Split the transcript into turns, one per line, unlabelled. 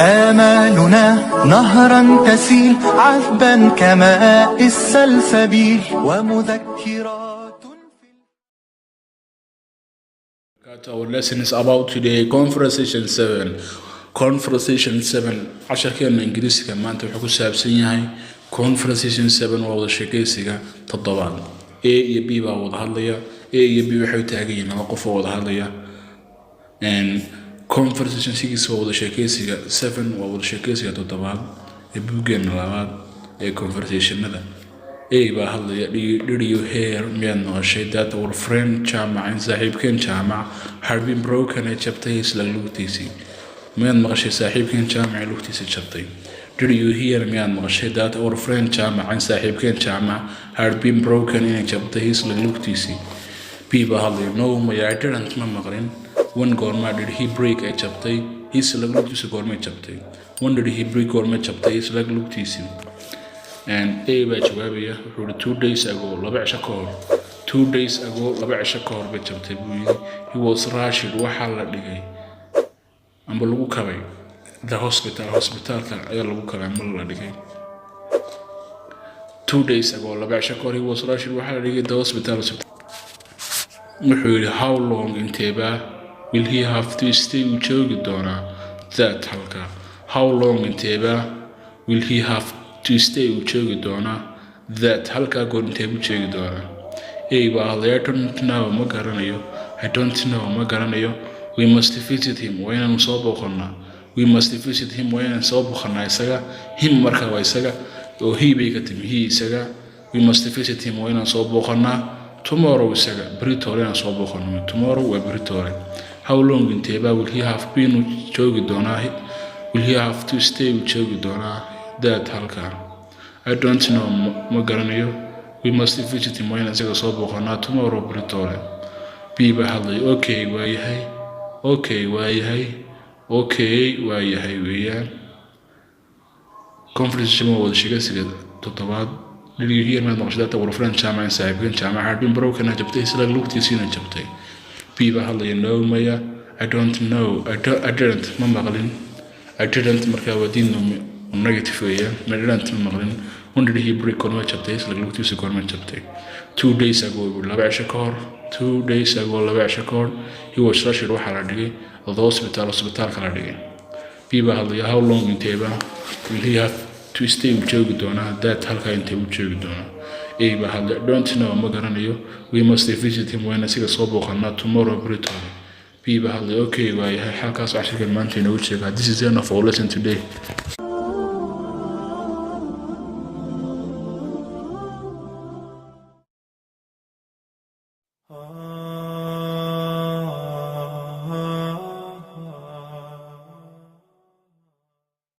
آمالنا نهرا تسيل عذبا كماء السلسبيل ومذكرات.
Our lesson is about today conversation 7. Conversation 7, casharkeena Ingiriisiga maanta wuxuu ku saabsan yahay conversation 7, waa wada sheekaysiga toddobaad. A iyo B baa wada hadlaya. A iyo B waxay u taagan yihiin laba qof oo wada hadlaya. Conversation 6 waa wada sheekaysiga 7, waa wada sheekaysiga toddobaad ee buuggeena labaad ee conversationada. A baa hadlaya: "Did you hear," miyaad maqashay, "that our friend Jaamac," in saaxiibkeen Jaamac, "had been broken," ee jabtay, "his leg," lugtiisii? Miyaad maqashay saaxiibkeen Jaamac ee lugtiisii jabtay? Did you hear, miyaad maqashay, that our friend Jaamac, in saaxiibkeen Jaamac, had been broken, inay jabtay, his leg, lugtiisii? B baa hadlaya: "No," maya, "I didn't," ma maqlin. "When," goormaa, "did he break," ay jabtay, "his leg," lugtiisa goormay jabtay? When did he break, goormay jabtay, his leg, lugtiisii? A baa jawaabaya, wuxuu yidhi: "2 days ago," 2 cisho ka hor. "2 days ago," 2 cisho ka hor bay jabtay buu yidhi. "He was rushed," waxaa la dhigay amba lagu kabay, "the hospital," hospitaalka ayaa lagu kabay amba la dhigay. 2 days ago, 2 cisho ka hor, "he was rushed," waxaa la dhigay, "the hospital." Wuxuu yidhi: "How long," inteebaa, "will he have to stay," uu joogi doonaa, "that," halka? How long, inteebaa, "will he have to stay," uu joogi doonaa, "that," halkaa goor inteebuu joogi doonaa? A baa hadlay: "I don't know," ma garanayo. "I don't know," ma garanayo. "We must visit him," waa inaanu soo booqannaa. "We must visit him," waa inaan soo booqannaa isaga. Him marka waa isaga oo he bay ka timi, he isaga. "We must visit him," waa inaan soo booqannaa, "tomorrow," isaga beritoole inaan soo booqanno. Tomorrow waa beritoole. How long, inteebaa, will he have been, uu joogi doonaa, will he have to stay, uu joogi doonaa, that, halkaa? I don't know, ma garanayo. We must visit him, waa inaan isaga soo booqanaa, tomorrow, beritoole. B baa hadlay: "Okay," waayahay. Okay, waayahay. Okay, waayahay weeyaan. Conversation waa wada sheekaysiga toddobaad. Did you hear, maad maqashay, that our friend Jaamac, in saaxiibkan Jaamac, had been broken, jabtay, his leg, lugtiisiina jabtay? B baa hadlaya: "No," maya, "I don't know." I didn't, ma maqlin. I didn't markaa waa diin negative weeyaan. I didn't, ma maqlin. When did he break, goorma jabtay, his leg, lugtiisa goorma jabtay? 2 days ago, 2 cisho ka hor. 2 days ago, 2 cisho ka hor. "He was rushed," waxaa la dhigay, the hospital, hospitaalka la dhigay. B baa hadlaya: "How long," inteeba, "will he have to stay," uu joogi doonaa, that, halkaa intee uu joogi doonaa? A baa hadlay: "Don't know," ma garanayo. "We must visit him," waa inaan isaga soo booqanaa, tomorrow, beritoole. B baa hadlay: "Okay," waayahay. Halkaas cashirkan maanta inoogu sheegaa. This is the end of our lesson today.